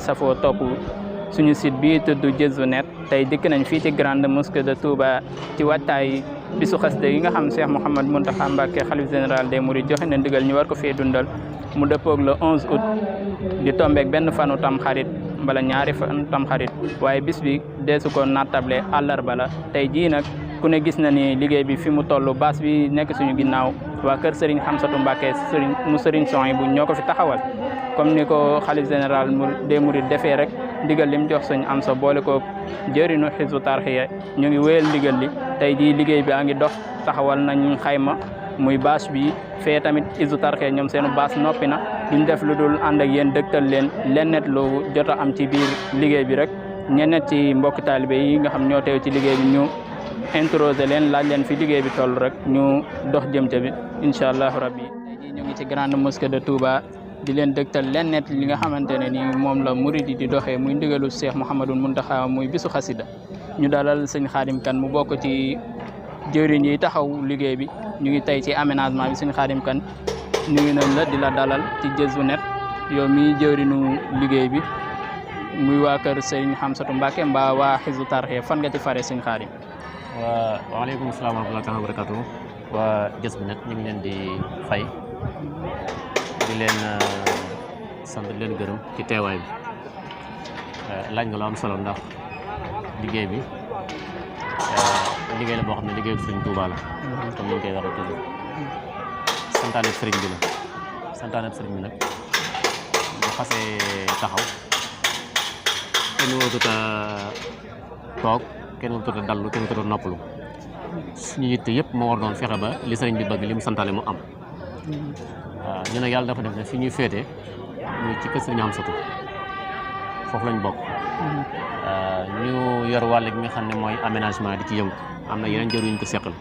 safoo topp suñu site bi tudd Jazbou Net tey dikk nañ fii ci grande mosquée de Touba ci waajtaay bisu xasida yi nga xam Cheikh Mouhamed Mountakha Mbacké xalif général des Mourides joxe na ndigal ñu war ko fee dundal mu dëppoog le 11 août di tombeeg benn fanu tam xarit mbala ñaari fanu tam xarit waaye bis bi deesu ko nattable àllarba la tey jii nag ku ne gis na ni liggéey bi fi mu toll baas bi nekk suñu ginnaaw waa kër Serigne Hamsatou Mbacké Serigne Souhaïbou ñoo ko fi taxawal comme ni ko xalif général des Mourides defee rek ndigal lim jox suñu am sa boole ko jëriñu Hizbut Tarqiyyah ñu ngi wéyal ndigal li tey jii liggéey bi a ngi dox taxawal nañ xayma muy bâche bi fee tamit Hizbut Tarqiyyah ñoom seenu bâche noppi na duñ def lu dul ànd ak yéen dëgtal leen lennet lu jot a am ci biir liggéey bi rek ñennet ci mbokki taalibe yi nga xam ñoo teew ci liggéey bi ñu introsé leen laaj leen fi liggéey bi toll rek ñu dox jëm ca bi incha allahu rabbi tey jii ñu ngi ci grande mosquée de Touba di leen dëgtal lennet li nga xamante ne ni moom la murid yi di doxee muy ndigalu Cheikh Mouhamadou Mountakha muy bisu xasida ñu dalal sëñ Khadim Kane mu bokk ci jëriñ yi taxaw liggéey bi ñu ngi tey ci aménagement bi sëñ Khadim Kane ñu ngi nañ la di la dalal ci Jazbou Net yow mi jëriñu liggéey bi muy waa kër Serigne Hamsatou Mbacké mbaa waa Hizbut Tarqiyyah fan nga ci fare sëñ Khadim. waaleykum salaam wa rahmatullahi wa barakatuh waa Jazbou Net ñu ngi leen di fay di leen sant di leen gërëm ci teewaay bi laaj nga lu am solo ndax liggéey bi liggéey la boo xam ne liggéeyu Serigne Touba la comme ni ñu koy waxee toujours santaane Serigne bi la santaane Serigne bi nag bu xasee taxaw kenn warutut a toog kenn warutut a dallu kenn warutut a noppalu suñu yitte yëpp moo war doon fexe ba li Serigne bi bëgg li mu santaane mu am ñu nag yàlla dafa def ne fi ñuy féete ñu ci kër Serigne Hamsatou foofu lañ bokk ñu yor wàll gi nga xam ne mooy aménagement di ci yëngu am na yeneen jëruñ ko seqal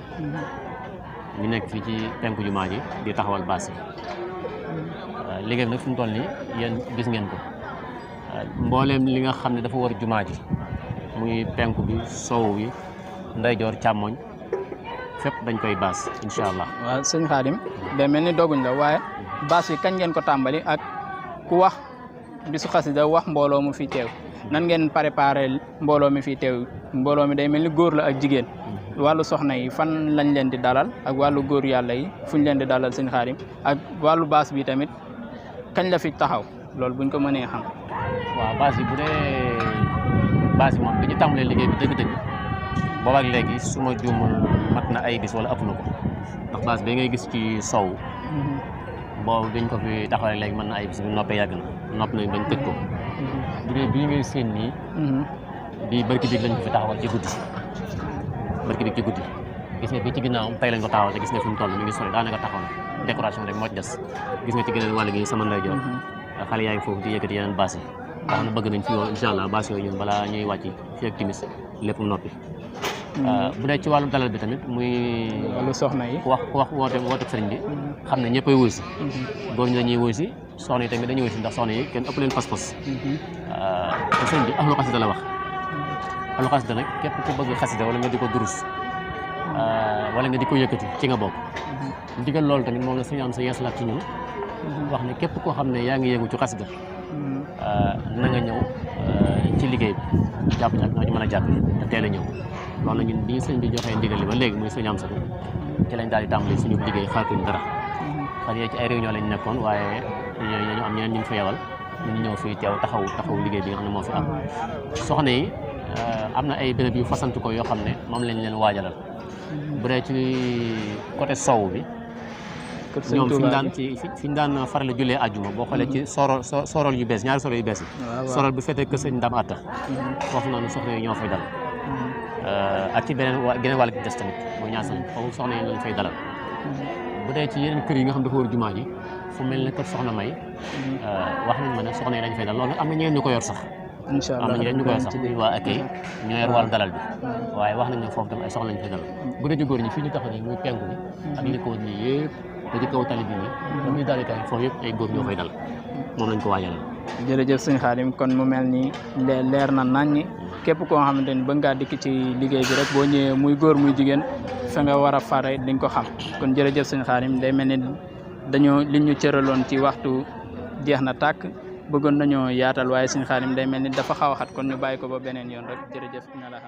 ñu nekk fii ci penku jumaa ji di taxawal baas yi liggéey bi nag fi mu toll nii yéen gis ngeen ko mbooleem li nga xam ne dafa war jumaa ji muy penku bi sowu bi ndeyjoor càmmoñ fépp dañ koy baas incha allah. waaw sëñ Khadim day mel ni doguñ la waaye baas yi kañ ngeen ko tàmbali ak ku wax bisu xasida wax mbooloo mu fi teew nan ngeen préparé mbooloo mi fi teew mbooloo mi day mel ni góor la ak jigéen wàllu soxna yi fan lañ leen di dalal ak wàllu góor yàlla yi fuñ leen di dalal sëñ Khadim ak wàllu baas bi tamit kañ la fi taxaw loolu buñ ko mënee xam. waaw baas yi bu dee baas yi moom bi ñu tàmbalee liggéey bi dëgg-dëgg boobaak léegi su ma juumul mat na ay bis wala ëpp na ko ndax baas bi ngay gis ci sow boobu biñ ko fi taxawalee léegi mën na ay bis bi noppee yàgg na nopp nañ bañ tëj ko bu dee bii ngay séen nii bii barki biig lañ ko fi taxawal ci guddi barki biig ci guddi gis nga bii ci ginnaawam tey lañ ko taxawal te gis nga fi mu toll mi ngi sori daanaka taxaw na décoration rek moo ci des gis nga ci geneen wàll gi sama ndeyjoor xale yaa ngi foofu di yëkkati yeneen baas yi ndax na bëgg nañ fi yoon incha allah baas yooyu ñun balaa ñuy wàcc fii ak timis lépp noppi bu dee ci wàllu dalal bi tamit muy wàllu soxna yi wax woote sëriñ bi xam ne ñëppay wuy si góor ñi dañuy wuy si soxna yi tamit dañuy wuy si ndax soxna yi kenn ëpp leen pas-pas te sëriñ bi ahlu xasida la wax ahlu xasida nag képp ku bëgg xasida wala nga di ko durus wala nga di ko yëkkati ci nga bokk ndigal loolu tamit moom la sëriñ am sa yeesalaat ci ñun wax ne képp koo xam ne yaa ngi yëngu ci xasida na nga ñëw ci liggéey bi jàpp ñak nga ñu mën a jàpp te teel a ñëw loolu la ñun bi ñu sëñ bi joxee ndigal li ba léegi muy sëriñ Hamsatou ci lañ daal di tàmbali suñu liggéey xaatuñ dara fan yee ci ay réunion lañ nekkoon waaye ñu am ñeneen ñu fa yebal ñu ñëw fii teew taxaw liggéey bi nga xam ne moo fi am soxna yi am na ay béréb yu fasantu ko yoo xam ne moom lañ leen waajalal bu dee ci côté sow bi ñoom fi ñu daan faral jullee àjjuma boo xoolee ci sorol yu bees ñaari sorol yu bees yi sorol bu fekkee kër sëñ Ndam Atta foofu noonu soxna yi ñoo fay dal ak ci geneen wàll gi des tamit mooy ñaar foofu soxna yi lañ fay dalal bu dee ci yeneen kër yi nga xam dafa war jumaa ji fu mel ne kër soxna May wax nañ ma ne soxna yi lañ fay dal loolu am na ñeneen ñu ko yor sax incha allah am na ñeneen ñu ko yor sax waa ak ñoo yor wàllu dalal bi waaye wax nañ ne foofu tam ay soxna lañ fay dalal bu dee ci góor ñi fii ñu taxaw nii muy penku bi ak li ko nii yëpp te ci kaw tali bi nii ba muy daal tamit foofu yëpp ay góor ñoo fay dal moom lañ ko waajalal. jërëjëf sëñ Khadim kon mu mel ni leer na naññi képp koo xamante ni bëgg ngaa dikk ci liggéey bi rek boo ñëwee muy góor muy jigéen fa nga war a fare dañ ko xam kon jërëjëf sëñ Khadim day mel ni dañoo li ñu cëraloon ci waxtu jeex na tàkk bëggoon nañoo yaatal waaye sëñ Xaadim day mel ni dafa xaw a xat kon ñu bàyyi ko ba beneen yoon rek jërëjëf inna la